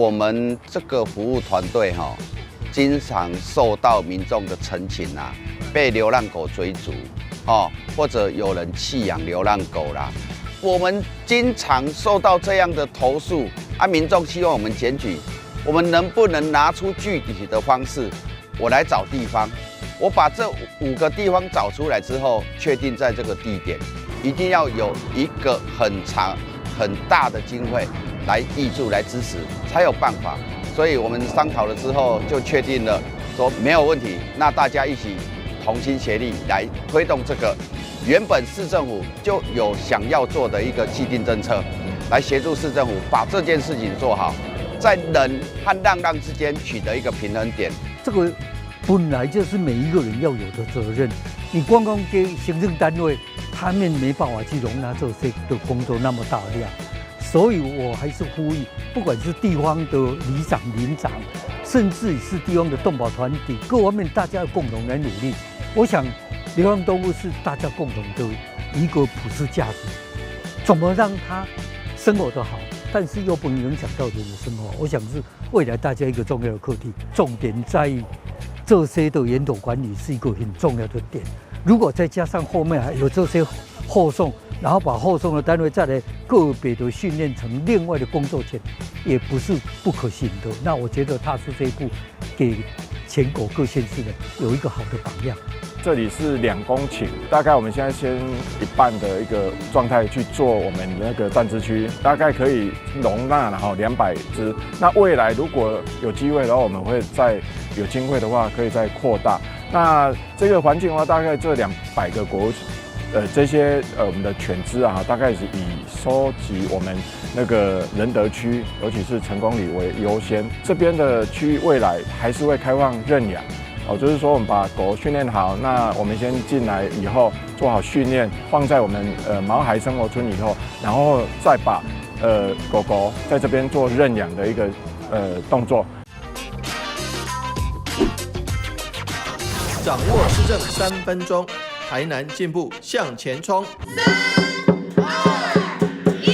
我們這個服務團隊哈，經常受到民眾的陳情啊，被流浪狗追逐，哦，或者有人棄養流浪狗啦。我們經常受到這樣的投訴，啊，民眾希望我們檢舉，我們能不能拿出具體的方式？我來找地方，我把這五個地方找出來之後，確定在這個地點，一定要有一個很長、很大的經費來挹注、來支持，才有辦法。所以我們商討了之後，就確定了，說沒有問題。那大家一起同心協力來推動這個原本市政府就有想要做的一個既定政策，來協助市政府把這件事情做好，在人和浪浪之間取得一個平衡點。這個本來就是每一個人要有的責任。你光光給行政單位，他們沒辦法去容納這些的工作那麼大量。所以我還是呼籲，不管是地方的里長、鄰長，甚至是地方的動保團體，各方面大家要共同來努力。我想，流浪動物是大家共同的一個普世價值。怎麼讓它生活得好，但是又不能影響到人的生活，我想是未來大家一個重要的課題。重點在這些的源頭管理是一個很重要的點。如果再加上後面還有這些後送，然後把後送的單位再來個別的訓練成另外的工作犬，也不是不可行的。那我覺得踏出這一步，給全國各縣市呢有一個好的榜樣。這裡是2公頃，大概我們現在先一半的一個狀態去做我們那個暫置區，大概可以容納然後200隻。那未來如果有機會的話，我們會再有經費的話，可以再擴大。那這個環境的話，大概這200個狗，這些我們的犬隻啊，大概是以收集我們那個仁德區，尤其是成功里為優先。這邊的區域未來還是會開放認養。哦，就是說我們把狗訓練好，那我們先進來以後做好訓練，放在我們毛孩生活村以後，然後再把狗狗在這邊做認養的一個動作。掌握市政3分鐘，台南進步向前衝。三、二、一，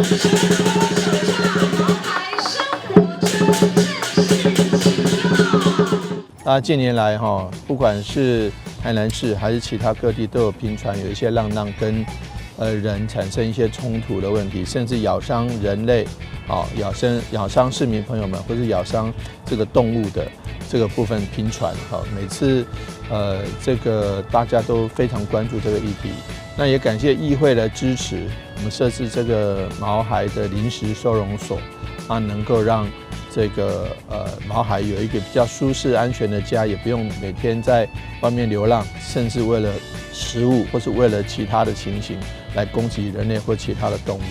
全國首創毛孩生活村正式啟用。那近年來哈，不管是台南市還是其他各地，都有頻傳有一些浪浪跟人產生一些衝突的問題，甚至咬傷人類，啊，咬傷市民朋友們，或是咬傷這個動物的這個部分頻傳。哈，每次這個大家都非常關注這個議題。那也感謝議會的支持，我們設置這個毛孩的臨時收容所，啊，能夠讓這個毛孩有一個比較舒適安全的家，也不用每天在外面流浪，甚至為了食物或是為了其他的情形來攻擊人類或其他的動物。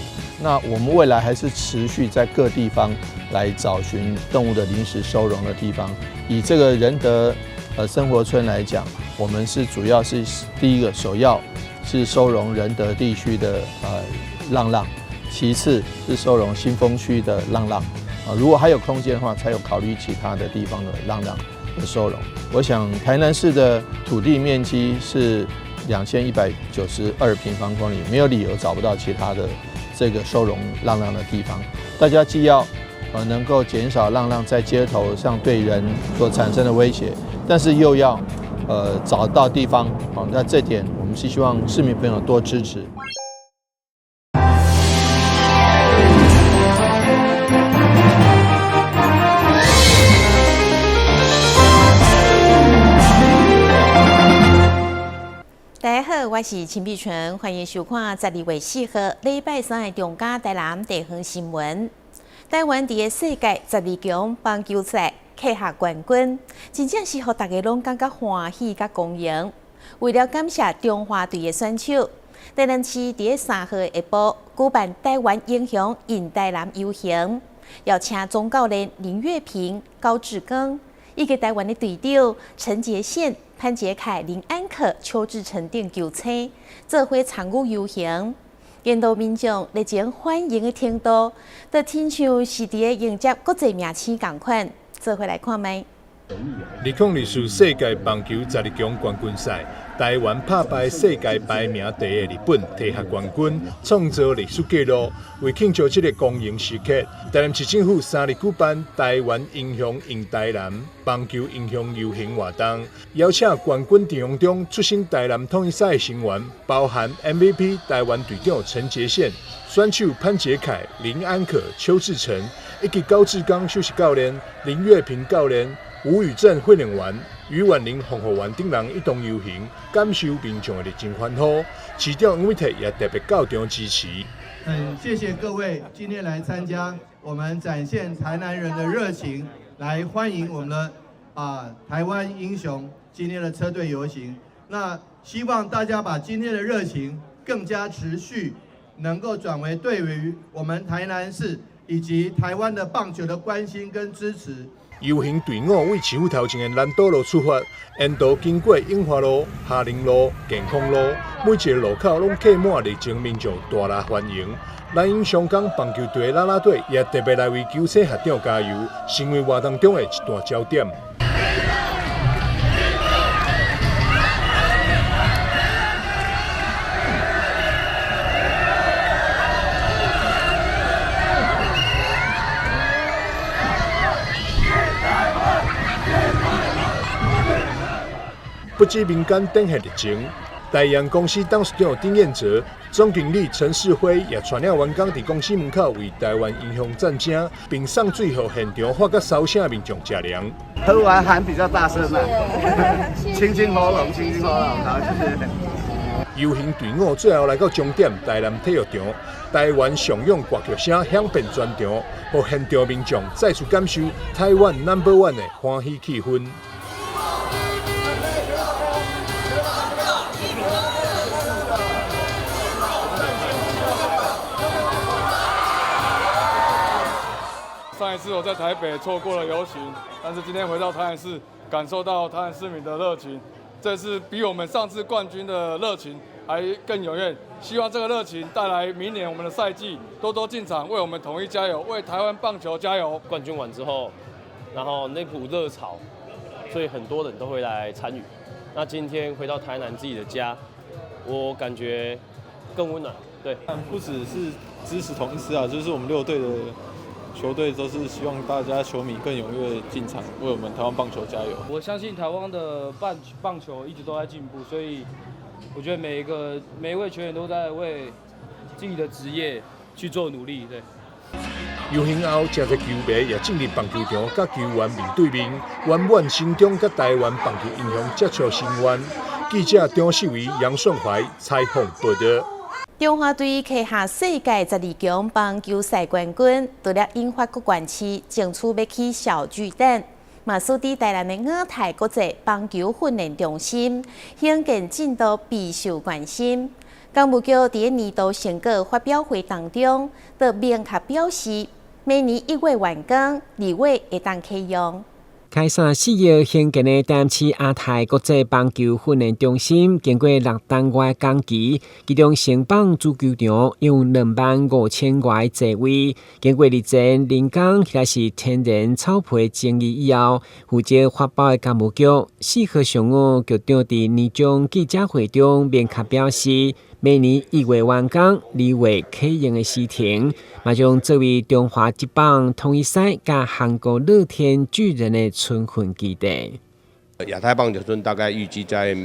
那我們未來還是持續在各地方來找尋動物的臨時收容的地方。以這個仁德生活村來講，我們是主要是第一個首要是收容仁德地區的浪浪，其次是收容新豐區的浪浪。啊，如果還有空間的話，才有考慮其他的地方的浪浪的收容。我想台南市的土地面積是2192平方公里，沒有理由找不到其他的這個收容浪浪的地方。大家既要能夠減少浪浪在街頭上對人所產生的威脅，但是又要找到地方。好，那這點我們是希望市民朋友多支持。大家好，我是陳碧純，歡迎收看12月4號禮拜三的中嘉台南地方新聞。台灣佇个世界12強棒球賽拿下冠軍，真正是予大家攏感覺歡喜佮光榮。為了感謝中華隊的選手，台南市佇个3號下晡舉辦台灣英雄in台南遊行，邀請總教練林岳平、高志剛以及台灣的隊長陳傑憲、潘傑凱、林安可、邱志成等球星，做伙參與遊行。沿途民眾熱情歡迎的程度，就親像是佇咧迎接國際明星仝款。做伙來看覓。2024世界棒球十二強冠軍賽，台灣拍敗世界排名第一的日本，提獲冠軍，創造歷史紀錄。為慶祝這個光榮時刻，台南市政府三日舉辦台灣英雄贏台南棒球英雄遊行活動，邀請冠軍陣容中出身台南統一獅的成員，包含 MVP 台灣隊長陳傑憲、選手潘傑楷、林安可、邱志成，以及高志綱首席教練林岳平教練、吳宇正訓練員、余婉玲防護員等人一同遊行，感受民眾的熱情歡呼。市長黃偉哲也特別到場支持。很謝謝各位今天來參加，我們展現台南人的熱情，來歡迎我們的台灣英雄今天的車隊遊行。那希望大家把今天的熱情更加持續，能夠轉為對於我們台南市以及台灣的棒球的關心跟支持。遊行隊伍為市府頭前的南斗路出發，沿途經過永華路、哈林路、健康路，每一個路口攏客滿熱情民眾大力歡迎。南英雙江棒球隊的啦啦隊也特別來為球星學長加油，成為活動中的一大焦點。不止民間展現熱情，大洋公司董事長丁彥哲、總經理陳世輝也帶領員工佇公司門口為台灣英雄讚聲，並送水予現場喝甲燒聲的民眾食涼。喝完喊比較大聲啦，清清喉嚨，清清喉嚨，好，謝謝。遊行隊伍最後來到終點台南體育場，台灣上勇歌曲聲響遍全場，予現場民眾再次感受台灣 Number One 的歡喜氣氛。上一次我在台北錯過了遊行，但是今天回到台南市，感受到台南市民的熱情，這次比我們上次冠軍的熱情還更踴躍。希望這個熱情帶來明年我們的賽季，多多進場為我們統一加油，為台灣棒球加油。冠軍完之後，然後那股熱潮，所以很多人都會來參與。那今天回到台南自己的家，我感覺更溫暖。對，不只是支持統一獅啊，就是我們六隊的球隊都是希望大家球迷更踴躍進場，為我們台灣棒球加油。我相信台灣的棒球一直都在進步，所以我覺得每一位球員都在為自己的職業去做努力。對。遊行後，誠濟球迷也進入棒球場，佮球員面對面，圓滿心中佮台灣棒球英雄接觸心願。記者張世維、楊順懷採訪報道。中華隊拿下世界十二強棒球賽冠軍，除了引發各縣市爭取欲起小巨蛋，嘛使佇台南的亞太國際棒球訓練中心興建進度備受關心。工務局佇年度成果發表會當中，就明確表示，明年一月完工，二月會當啟用。開三四億興建的台南市亞太國際棒球訓練中心，經過六冬外工期，其中成棒主球場有25,000外座位。經過日前人工或是天然草皮整理以後，負責發包的工務局四號上午局長佇年終記者會中明確表示，明年一月完工，二月啟用的時程，嘛將作為中華職棒統一獅佮韓國樂天巨人的春訓基地。亞太棒球村大概預計在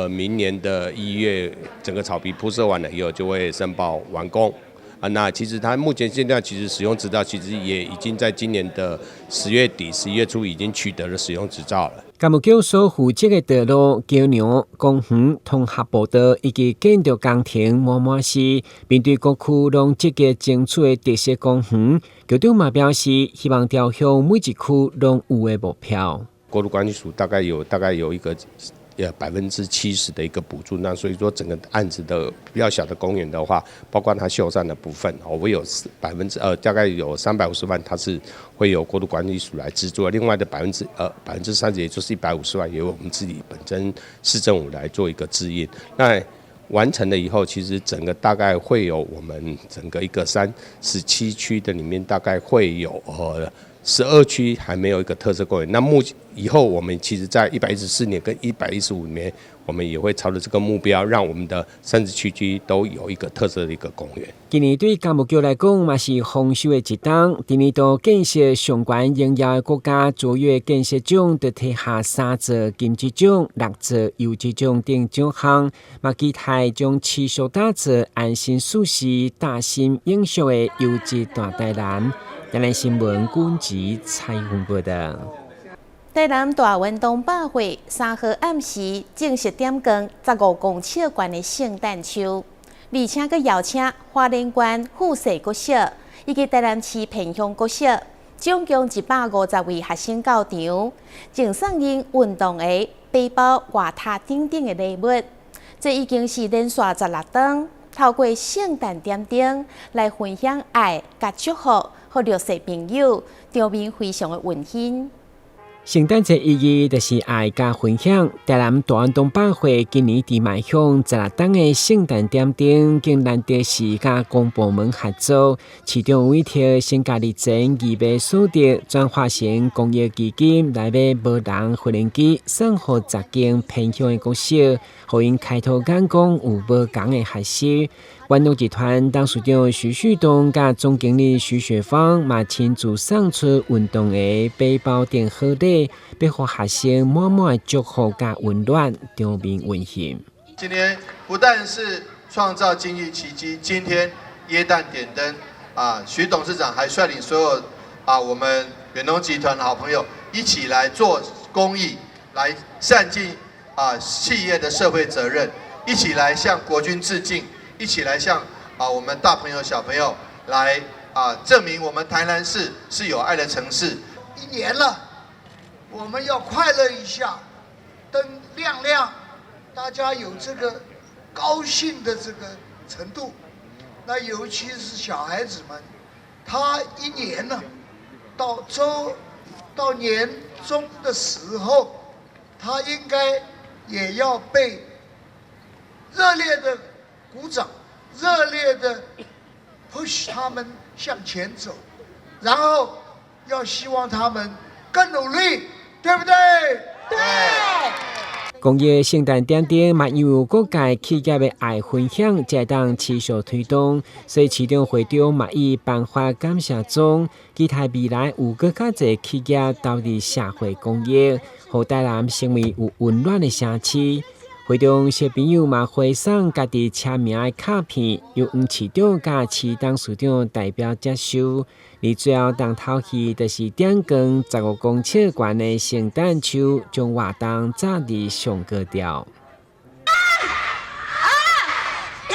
明年的1月，整個草皮鋪設完了以後，就會申報完工。啊，那其實它目前現在其實使用執照，其實也已經在今年的10月底、11月初已經取得了使用執照了。工務局所負責的道路、橋梁、公園、通學步道以及建築工程，滿滿是面對各區攏積極爭取的特色公園。局長嘛表示，希望朝向每一區攏有的目標。國土管理署大概有一個70%的一個補助，那所以說整個案子的比較小的公園的話，包括它修繕的部分，我有大概有350萬，它是會由國土管理署來資助，另外的30%，也就是150萬，由我們自己本身市政府來做一個支應。那完成了以後，其實整個大概會有我們整個一個37區的裡面，大概會有12區還沒有一個特色公園。那目以後我們其實在114年跟115年，我們也會朝着這個目標，讓我們的37區都有一個特色的一個公園。今年對工務局來講，嘛是豐收的一冬。今年度建設上懸榮耀的國家卓越建設獎，就提下三座金質獎、六座優質獎等獎項，嘛期待將持續打造安心舒適、大心永續的優質大台南。台南新聞君子採訪報道。台南大遠東百貨3號暗時正式點光15公尺懸的聖誕樹，而且閣邀請花蓮縣富士國小以及台南市偏鄉國小，總共150位學生到場，贈送𪜶運動鞋、背包、外套等等的禮物。這已經是連續16冬，透過聖誕點燈來分享愛佮祝福，予弱勢朋友，場面非常的溫馨。聖誕節意義就是愛佮分享。台南大遠東百貨今年佇邁向16冬的聖誕點燈，竟難得是佮公部門合作，市長委託先共日前義賣所得轉化成公益基金來買無人無人機，送予10間偏鄉的國小，予𪜶開拓眼光，有無仝的學習。遠東集團董事長徐旭東佮總經理徐雪芳嘛親自送出運動鞋、背包等好禮，欲予學生滿滿的祝福佮溫暖，場面溫馨。今天不但是創造經濟奇蹟，今天耶誕點燈啊，徐董事長還率領所有啊我們遠東集團的好朋友一起來做公益，來善盡啊企業的社會責任，一起來向國軍致敬。一起來向啊我們大朋友小朋友來啊證明我們台南市是有愛的城市。一年了，我們要快樂一下，燈亮亮，大家有這個高興的這個程度。那尤其是小孩子們，他一年呢，到周到年終的時候，他應該也要被熱烈的鼓掌，熱烈的 push 他們向前走，然後要希望他們更努力，對不對？對。公益聖誕點燈嘛，因為各界企業的愛分享，才會當持續推動。所以市長會長嘛，伊頒發感謝狀，期待未來有閣較濟企業投入社會公益，予台南成為有溫暖的城市。會中小朋友嘛，回送家己簽名的卡片，由黃市長佮市董事長代表接收。而最後重頭戲就是點光15公尺懸的聖誕樹，將活動早日上高潮。三、二、一，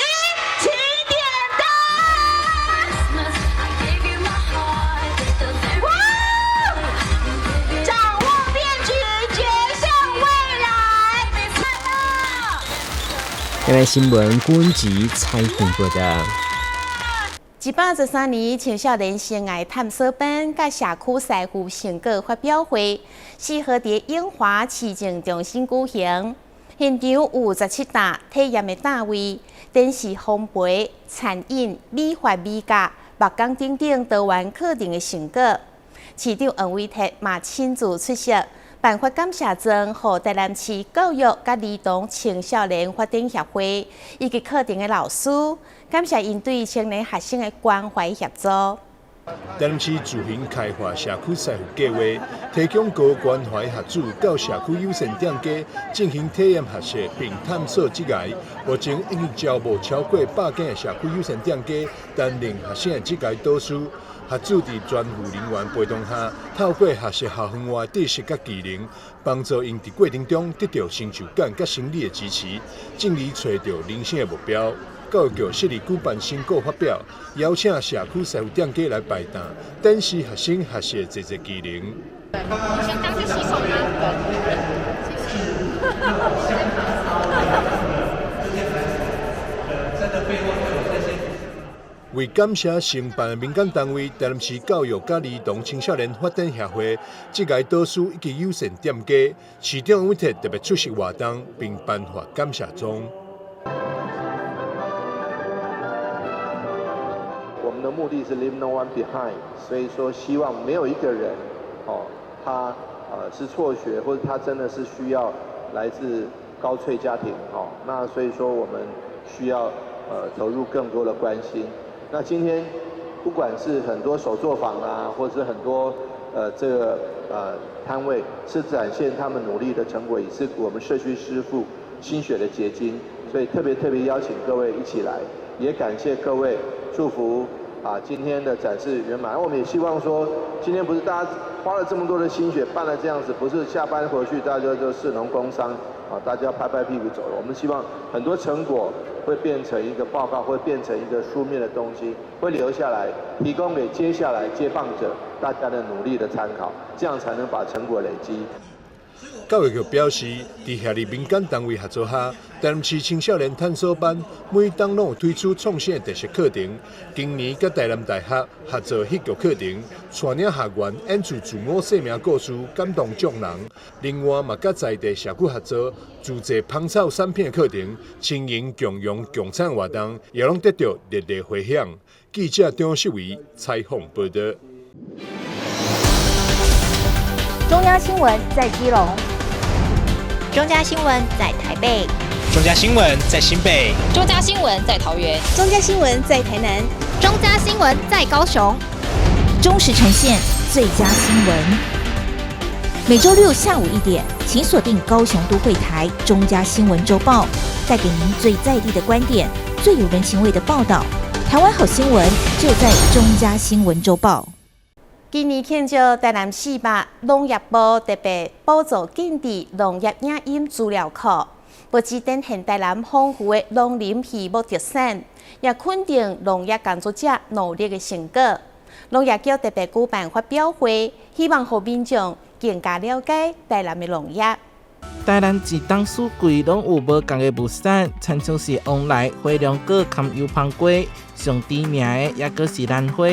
請點燈！哇！掌握變局，決勝未來。這個新聞，君子採訪報道。113年青少年生涯探索班佮社區師傅成果發表會，4號佇永華市政中心舉行。現場有17搭體驗的單位，展示烘焙、餐飲、美髮美甲、木工等等多元課程的成果。市長黃偉哲嘛親自出席，頒發感謝狀，予台南市教育佮兒童青少年發展協會以及課程的老師，感謝𪜶對青年學生的關懷協助。台南市自行開發社區師傅計畫，提供高關懷學子到社區友善店家進行體驗學習並探索職涯。目前已經招募超過100間的社區友善店家擔任學生的職涯導師。學子佇專護人員陪同下，透過學習校園外知識佮技能，幫助𪜶佇過程中得到成就感佮心理的支持，進而揣著人生的目標。教育局設立舉辦成果發表，邀請社區師傅店家來擺檔，展示學生學習的濟濟技能。先當去洗手嗎？謝謝。為感謝承辦的民間單位台南市教育佮兒童青少年發展協會、職涯導師以及友善店家，市長委託特別出席活動，並頒發感謝狀。我們們的目的是 leave no one behind，所以說希望沒有一個人，哦，他是輟學，或者他真的是需要來自高翠家庭，哦，那所以說我們需要投入更多的關心。那今天不管是很多手作坊啊，或者是很多這個攤位，是展現他們努力的成果，也是我們社區師傅心血的結晶。所以特別特別邀請各位一起來，也感謝各位祝福啊，今天的展示圓滿。我們也希望說，今天不是大家花了這麼多的心血辦了這樣子，不是下班回去大家就視同工傷啊，大家拍拍屁股走了。我們希望很多成果會變成一個報告，會變成一個書面的東西，會留下來，提供給接下來接棒者大家的努力的參考，這樣才能把成果累積。教育局表示，佇協力民間單位合作下，台南市青少年探索班每冬攏有推出創新的特色課程。今年佮台南大學合作戲劇課程，帶領學員演出自我生命故事，感動眾人。另外嘛，佮在地社區合作，自製芳草產品的課程，青銀共融共產活動，也攏得到熱烈迴響。記者張世維採訪報道。中央新聞在基隆，中嘉新聞在台北，中嘉新聞在新北，中嘉新聞在桃園，中嘉新聞在台南，中嘉新聞在高雄，忠實呈現最佳新聞。每週六下午1點，請鎖定高雄都會台中嘉新聞週報，帶給您最在地的觀點，最有人情味的報道。台灣好新聞就在中嘉新聞週報。今年慶祝台南400，農業部特別補助建置農業影音資料庫，不只展現台南豐富的農林漁牧特產，也肯定農業工作者努力的成果。農業局特別舉辦發表會，希望予民眾更加了解台南的農業。台南一冬四季攏有無仝的物產，親像是旺來火龍果、含油芳瓜，上知名的抑閣是蘭花。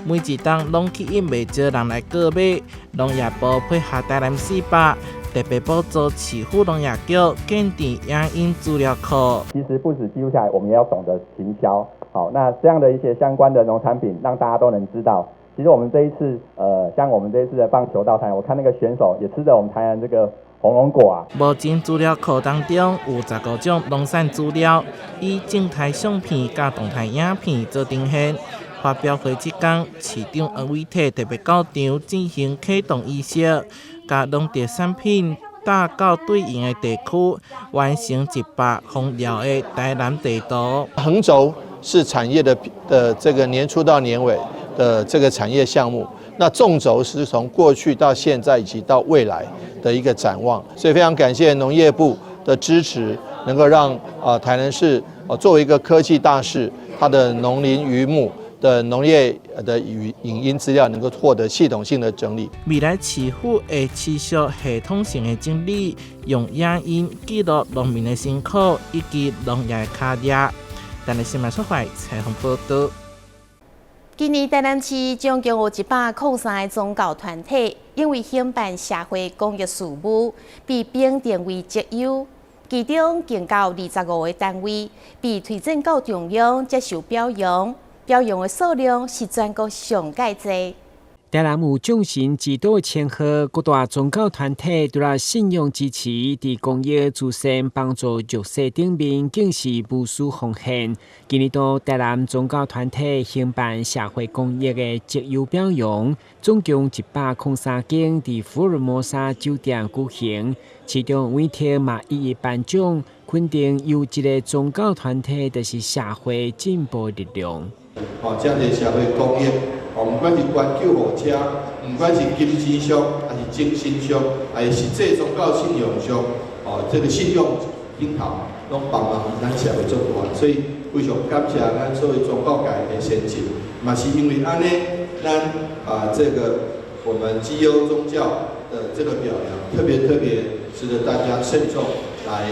每一冬攏吸引袂少人來購買。農業部配合台南400，特別補助市府農業局建置影音資料庫。其實不止記錄下來，我們也要懂得行銷。好，那這樣的一些相關的農產品，讓大家都能知道。其實我們這一次，像我們這一次的棒球到台南，我看那個選手也吃著我們台南這個紅龍果啊。目前資料庫當中有15種農產資料，以靜態相片佮動態影片做呈現。發表會這工，市長黃偉哲特別到場進行啟動儀式，共農特產品帶到對應的地區，完成100豐饒的台南地圖。橫軸是產業的這個年初到年尾的這個產業項目，那縱軸是從過去到現在以及到未來的一個展望，所以非常感謝農業部的支持，能夠讓台南市作為一個科技大市，它的農林漁牧的農業的語影音資料能夠獲得系統性的整理。未來市府會持續系統性的整理，用影音記錄農民的辛苦以及農業的跤跡。台南新聞出發採訪報道。今年台南市總共有103個宗教團體，因為興辦社會公益事務，被評定為績優。其中，更有25個單位被推薦到中央接受表揚，表揚的數量是全國上蓋濟。台南有眾神之都的稱號，各大宗教團體除了信仰支持，佇公益慈善幫助弱勢頂面，更是無私奉獻。今年度台南宗教團體興辦社會公益的績優表揚，總共103間佇福爾摩沙酒店舉行，市長委託嘛一一頒獎，肯定優質的宗教團體就是社會進步力量。哦，這樣的社會公益。哦，毋管是捐救護車，毋管是金錢上，還是精神上，還是實際宗教信仰上，哦，這個信用頂頭，攏幫忙咱社會做大，所以非常感謝咱所有宗教界的先進，嘛是因為按呢，咱啊這個我們績優宗教的這個表揚，特別特別值得大家慎重來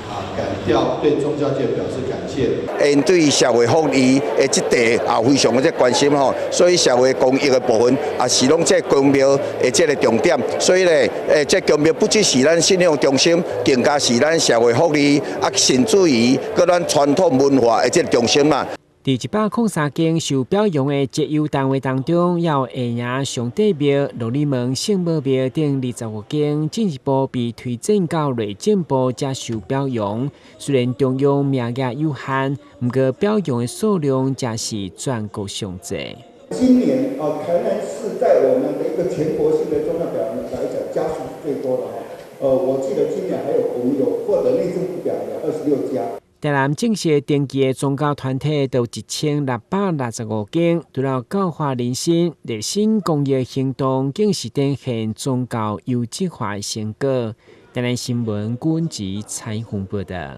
啊感掉對宗教界表示感謝。𪜶對社會福利的這塊也非常的這關心吼，所以社會公益的部分也是攏這宮廟的這個重點。所以咧，這宮廟不只是咱信仰中心，更加是咱社會福利啊，甚至於閣咱傳統文化的這個中心嘛。佇103間受表揚的績優單位當中，有下營上帝廟、鹿耳門聖母廟等25間進一步被推薦到內政部才受表揚。雖然中央名額有限，毋過表揚的數量才是全國上濟。今年啊，台南市在我們的一個全國性的宗教表揚來講，家數是最多的哈。我記得今年還有我們有獲得內政部表揚的26家。台南正式登記的宗教團體都1665間，除了教化人心、熱心公益行動，更是展現宗教優質化的成果。台南新聞軍籍採訪報道。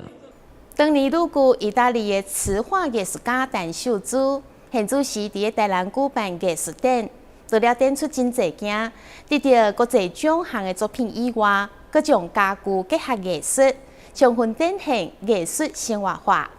當年旅居意大利的瓷畫藝術家陳秀珠，現主時佇台南舉辦藝術展，除了展出真濟件得著國際獎項的作品以外，閣將家具結合藝術，充分展現藝術生活化。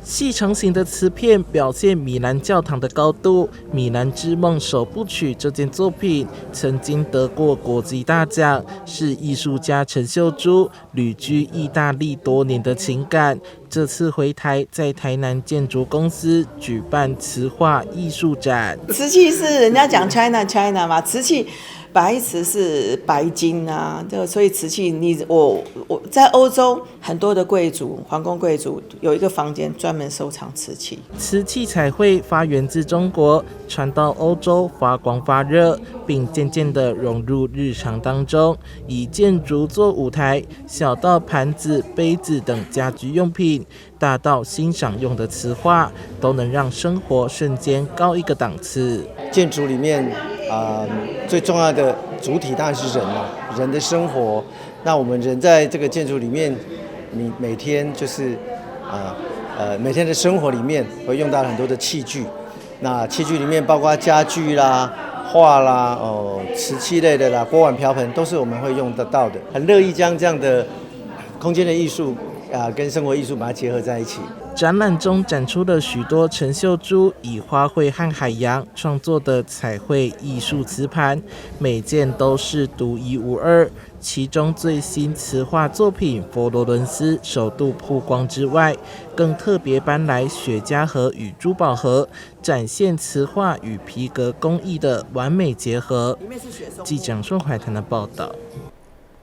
細長型的瓷片表現米蘭教堂的高度，《米蘭之夢》首部曲這件作品曾經得過國際大獎，是藝術家陳秀珠旅居意大利多年的情感。這次回台，在台南建築公司舉辦瓷畫藝術展。瓷器是人家講 China China 嘛，瓷器白瓷是白金啊，這所以瓷器你我在歐洲很多的貴族、皇宮貴族有一個房間專門收藏瓷器。瓷器彩繪發源自中國，傳到歐洲發光發熱，並漸漸地融入日常當中。以建築做舞台，小到盤子、杯子等家居用品，大到欣賞用的瓷畫，都能讓生活瞬間高一個檔次。建築裡面啊，最重要的主體當然是人嘛，人的生活。那我們人在這個建築裡面，你每天就是每天的生活裡面會用到很多的器具。那器具裡面包括家具啦、畫啦、哦瓷器類的啦、鍋碗瓢盆，都是我們會用得到的。很樂意將這樣的空間的藝術啊，跟生活藝術把它結合在一起。展覽中展出了許多陳秀珠以花卉和海洋創作的彩繪藝術瓷盤，每件都是獨一無二。其中最新瓷畫作品《佛羅倫斯》首度曝光之外，更特別搬來雪茄盒與珠寶盒，展現瓷畫與皮革工藝的完美結合。記者張懷談的報道。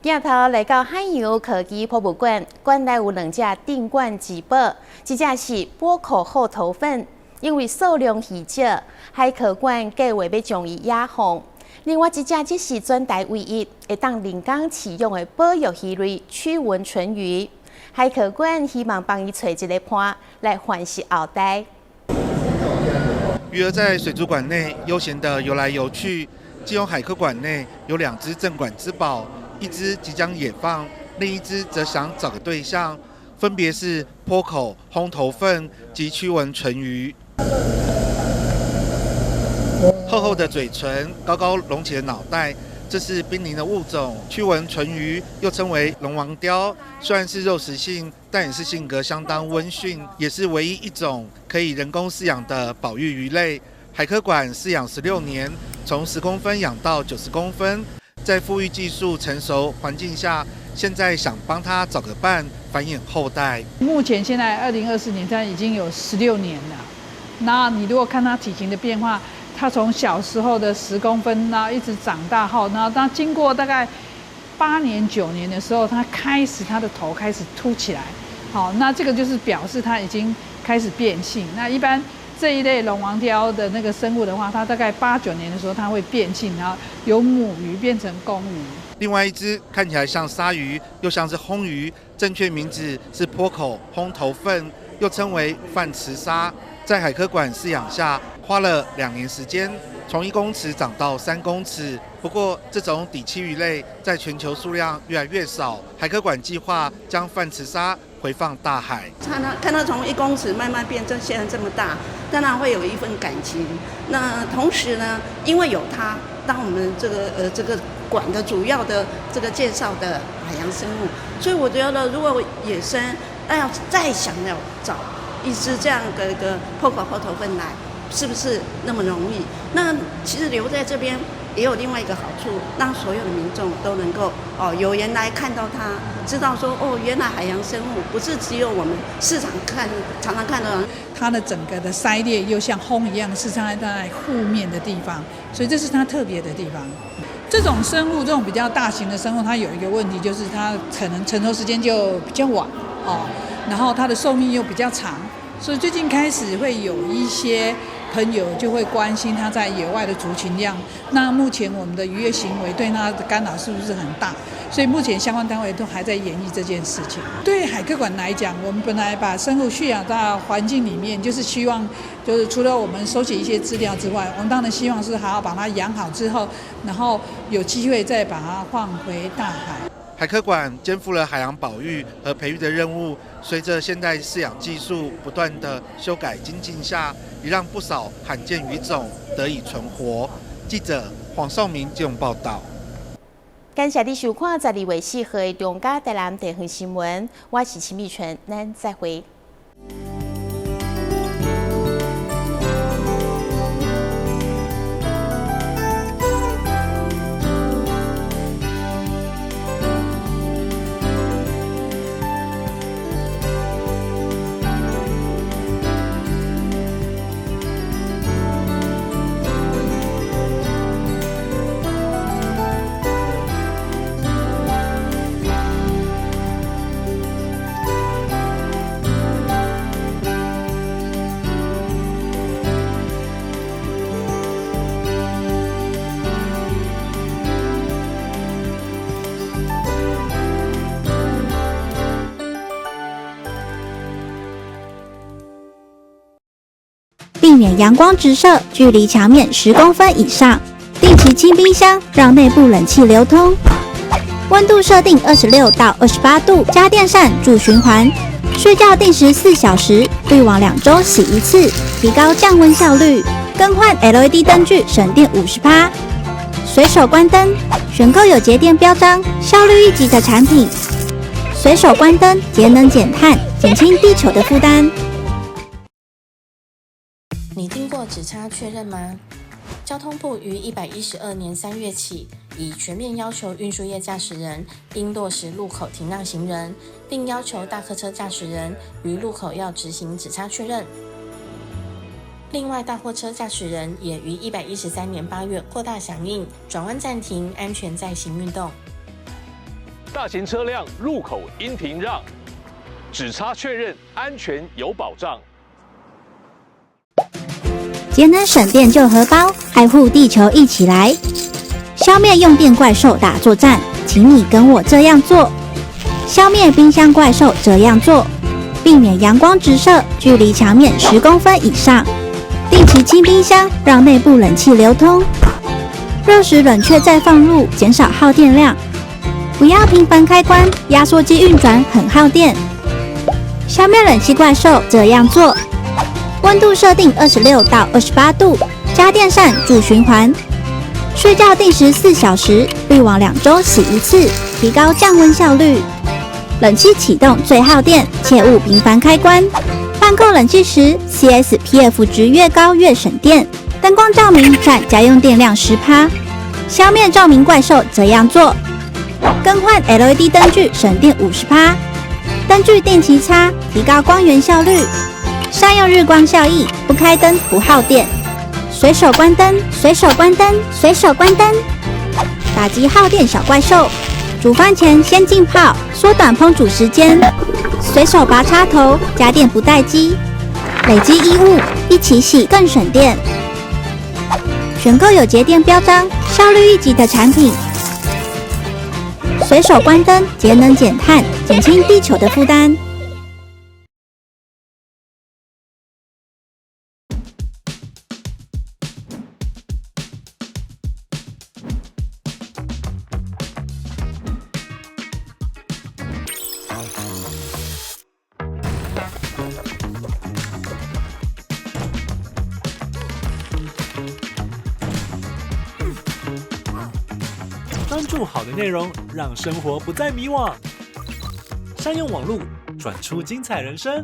鏡頭來到海洋科技博物館，館內有兩隻鎮館之寶，一隻是波口厚頭魩，因為數量稀少，海科館計劃欲將伊野放。另外一隻則是全台唯一會當人工飼養的保育魚類驅蚊唇魚。海科館希望幫伊揣一个伴來繁殖後代。魚兒在水族館內悠閒地游來游去。基隆海科館內有兩隻鎮館之寶。一隻即將野放，另一隻則想找個對象，分別是坡口烘頭魩及驅蚊唇魚。厚厚的嘴唇，高高隆起的腦袋，這是瀕臨的物種。驅蚊唇魚又稱為龍王鯛，雖然是肉食性，但也是性格相當溫馴，也是唯一一種可以人工飼養的保育魚類。海科館飼養16年，從10公分養到90公分。在復育技術成熟環境下，現在想幫他找個伴，繁衍後代。目前現在2024年，它已經有16年了。那你如果看它體型的變化，它從小時候的10公分，然後一直長大後，然後當經過大概8年9年的時候，它開始它的頭開始凸起來。好，那這個就是表示它已經開始變性。那一般這一類龍王鯛的那個生物的話，它大概8、9年的時候，它會變性，然後由母魚變成公魚。另外一隻看起來像鯊魚，又像是魟魚，正確名字是坡口烘頭魩，又稱為泛慈鯊。在海科館飼養下，花了2年時間，從1公尺長到3公尺。不過，這種底棲魚類在全球數量越來越少，海科館計劃將泛慈鯊回放大海。看它看它從1公尺慢慢變成現在這麼大，當然會有一份感情。那同時呢，因為有它，當我們這個館的主要的這個介紹的海洋生物，所以我覺得如果野生，那要再想要找一隻這樣的一個坡口厚頭魩來，是不是那麼容易？那其實留在這邊也有另外一个好处，让所有的民众都能够哦有缘来看到它，知道说哦，原来海洋生物不是只有我们市场看常常看到它的整个的鳃裂又像轰一样，是在腹面的地方，所以这是它特别的地方。这种生物，这种比较大型的生物，它有一个问题，就是它可能成熟时间就比较晚哦，然后它的寿命又比较长，所以最近开始会有一些朋友就会关心它在野外的族群量。那目前我们的渔业行为对它的干扰是不是很大？所以目前相关单位都还在研议这件事情。对海科馆来讲，我们本来把生物蓄养到环境里面，就是希望，就是除了我们收集一些资料之外，我们当然希望是好好把它养好之后，然后有机会再把它放回大海。海科馆肩负了海洋保育和培育的任务，随着现代饲养技术不断的修改精进下，也让不少罕见鱼种得以存活。记者黄少明这种报道。感谢你收看12月4号的中嘉台南地方新闻，我是秦美纯，咱再会。避免阳光直射，距离墙面10公分以上。定期清冰箱，让内部冷气流通。温度设定26到28度，加电扇助循环。睡觉定时4小时，滤网2周洗1次，提高降温效率。更换 LED 灯具，省电50%。随手关灯，选购有节电标章、效率一级的产品。随手关灯，节能减碳，减轻地球的负担。你听过指差确认吗？交通部于112年3月起，已全面要求运输业驾驶人应落实路口停让行人，并要求大客车驾驶人于路口要执行指差确认。另外，大货车驾驶人也于113年8月扩大响应，转弯暂停，安全再行运动。大型车辆路口应停让，指差确认安全有保障。节能省电救荷包，爱护地球一起来！消灭用电怪兽打作战，请你跟我这样做。消灭冰箱怪兽这样做，避免阳光直射，距离墙面10公分以上。定期清冰箱，让内部冷气流通。热食冷却再放入，减少耗电量。不要频繁开关，压缩机运转很耗电。消灭冷气怪兽这样做。温度设定26到28度，加电扇助循环。睡觉定时4小时，滤网2周洗1次，提高降温效率。冷气启动最耗电，切勿频繁开关。办购冷气时，CSPF 值越高越省电。灯光照明占家用电量10%。消灭照明怪兽这样做：更换 LED 灯具省电50%，灯具定期擦，提高光源效率。善用日光效益，不开灯不耗电。随手关灯，随手关灯，随手关灯，打击耗电小怪兽。煮饭前先浸泡，缩短烹煮时间。随手拔插头，家电不待机。累积衣物一起洗更省电。选购有节电标章、效率一级的产品。随手关灯，节能减碳，减轻地球的负担。关注好的内容，让生活不再迷惘。善用网络，转出精彩人生。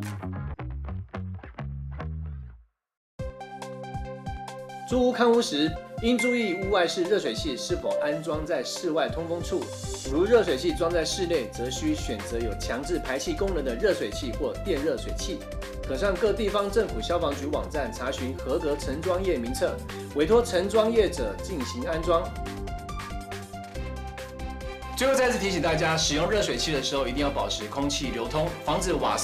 租屋看屋时，應注意屋外式熱水器是否安裝在室外通風處。如熱水器裝在室內，則需選擇有強制排氣功能的熱水器或電熱水器。可上各地方政府消防局網站查詢合格承裝業名冊，委託承裝業者進行安裝。最後再次提醒大家，使用熱水器的時候一定要保持空氣流通，防止瓦斯。